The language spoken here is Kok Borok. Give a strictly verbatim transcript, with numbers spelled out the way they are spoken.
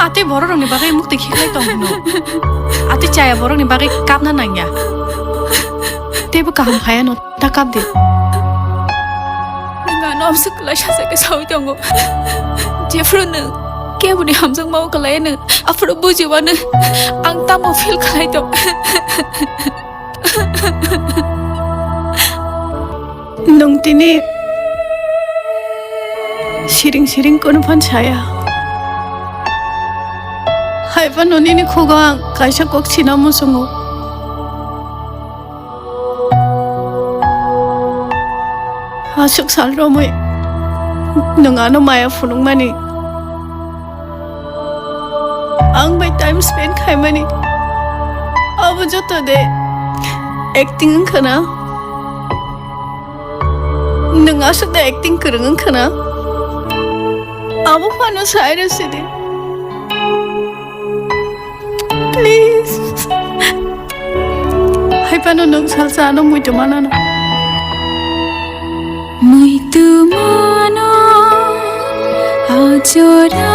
Atwi borok rokni bagwi mukti khiklai tong hino. Atwi chaya borokni bagwi kapna nangya. Teibo kaham phaya no ta kap di. Nwng ano amswk kwlai sajakhe sawi tongo. Jephru nwng keboni hamjakma o kwlai nwng aphuru bujiwano ang tamo feel khlai tong. Nwng tini siring siring kono phan saya. Hai phano nini khugo ang kaisa kok sina muchungo. Aswk sal romwi nwng ano maya phunukmani. Ang bai time spend khaimani abo joto de acting wngkha na? Nwng aswk de acting kwrwng wngkha na? Abo phano sai rw sidi. Please. Hai phano nwng salsa ano muitu manano. Muitu mano ajora